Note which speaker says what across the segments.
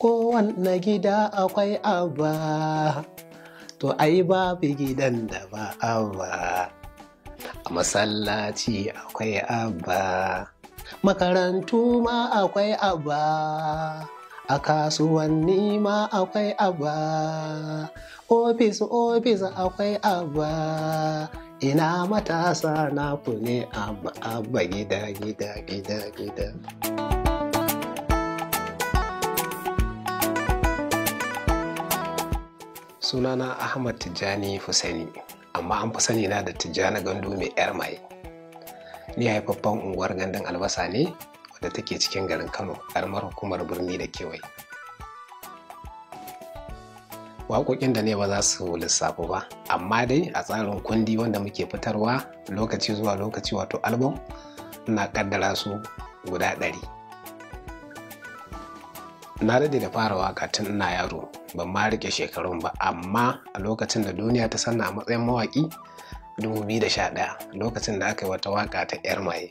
Speaker 1: Kowanne gida akwai Abba, to ai babu gidan da ba Abba. A masallaci akwai Abba, makarantu ma akwai Abba, a kasuwanni ma akwai Abba, ofis ofis akwai Abba. Ina matasa naku ne Abba, Abba gida gida gida gida. Sunana Ahmad Tijjani Hussaini, amma an fi sani na da Tijjani Gandu mai yar maye. Ni haifaffen unguwar Gandun Albasa ne wadda take cikin garin Kano, karamar hukumar birni da kewaye. Waƙoƙin da ne ba za su lissafu ba, amma dai a tsarin kundi wanda muke fitarwa lokaci zuwa lokaci, wato album, ina kaddara su guda 100. Na daɗe da fara waƙa tun ina yaro, ban ma riƙe shekarun ba, amma a lokacin da duniya ta sanna a matsayin mawaƙi 2011, lokacin da aka yi wata waƙa ta yar maye.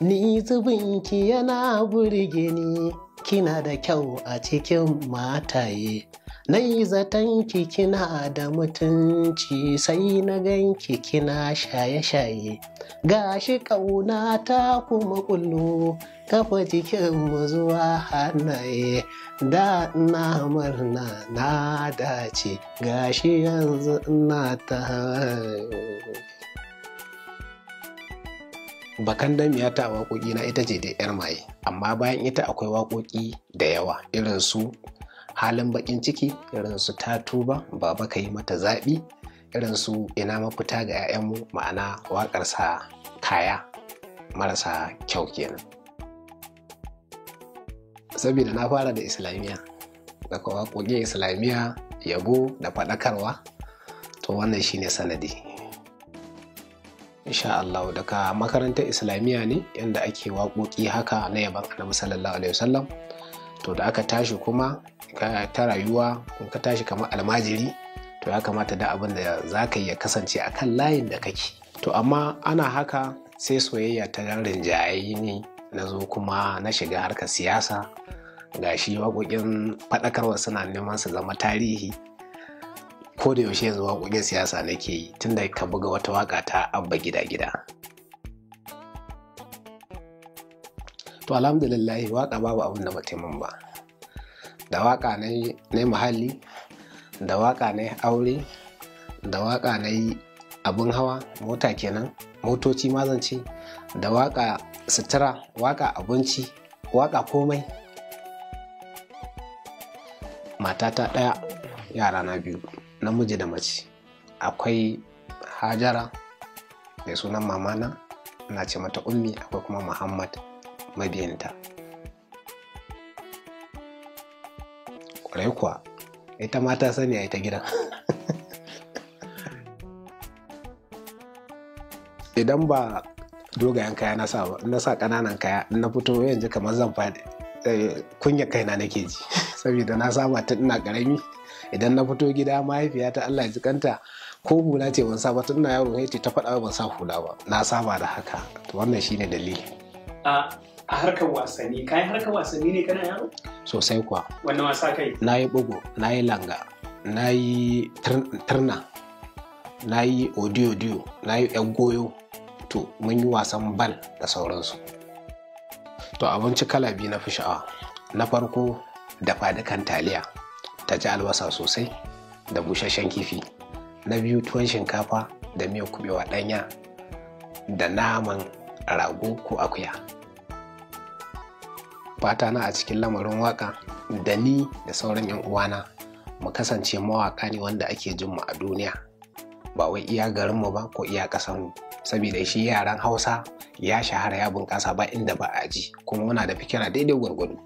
Speaker 1: Ni zubinki yana burge ni, kina da kyau a cikin mataye. Na yi zaton ki kina da mutunci, sai na ganki kina shaye-shaye. Gashi ƙauna ta kuma kullu, kafa jikinmu zuwa hannaye. Da na murna na dace, gashi yanzu ina ta. Bakan damiya ta a waƙoƙi na ita ce da yar maye, amma bayan ita akwai waƙoƙi da yawa irin su halin baƙin ciki, irin su ta tuba, baba ka yi mata zaɓi, irin su ina mafita ga 'ya'yanmu, ma'ana waƙar sa kaya marasa kyau kenan. Saboda na fara da islamiyya, daga waƙoƙin islamiyya, yabo da faɗakarwa, to wannan shine sanadi. Insha Allah daga makarantar islamiyya ne yanda ake waƙoƙi haka na yaban Annabi sallallahu alaihi wasallam. To da aka tashi kuma ta rayuwa, in ka tashi kamar almajiri, to ya kamata da abin da za ka yi ya kasance a kan layin da kake. To amma ana haka sai soyayya ta rinjaye ni, na zo kuma na shiga harkar siyasa. Gashi waƙoƙin faɗakarwa suna neman su zama tarihi. Ko da yaushe yanzu waƙoƙin siyasa nake yi, tunda ka buga wata waƙa ta Abba gida gida. To alhamdulillah, waƙa babu abin da bata min ba. Da waƙa na yi muhalli, da waƙa na yi aure, da waƙa na yi abin hawa, mota kenan, motoci ma zan ce, da waƙa sutura, waƙa abinci, waƙa komai. Matata ɗaya, yara na biyu, namiji da mace. Akwai Hajara mai sunan mamana, ina ce mata Ummi, akwai kuma Muhammad mabiyinta. Kwarai kuwa, ita ma ta sani a ita gidan. Idan ba dogayen kaya na sa ba, na sa ƙananan kaya, in na fito yanzu kamar zan faɗi, kunya kaina nake ji. Saboda na saba tun ina ƙarami, idan na fito gida mahaifiyata Allah ya ji kanta, ko hula ce ban sa ba tun ina yaro, sai ta faɗa ban sa hula ba. Na saba da haka. To wannan shine dalili.
Speaker 2: A harkar wasanni, kayan harkar wasanni ne kana yaro?
Speaker 1: Sosai kuwa.
Speaker 2: Wannan wasa kai?
Speaker 1: Na yi bugu, na yi langa, na yi turna, na yi odiyo, na yi yan goyo. To mun yi wasan bal da sauransu. To abinci kala biyu na fi sha'awa. Na farko, dafa dukan taliya ta ji albasa sosai da busasshen kifi. Na biyu, tuwon shinkafa da miyar kubewa ɗanya da naman rago ko akuya. Fata na a cikin lamarin waka, da ni da sauran 'yan uwana mu kasance mawaka ne wanda ake jin mu a duniya, ba wai iya garinmu ba ko iya ƙasarmu, saboda shi yaren Hausa ya shahara, ya bunƙasa, ba inda ba a ji, kuma muna da fikira daidai gwargwado.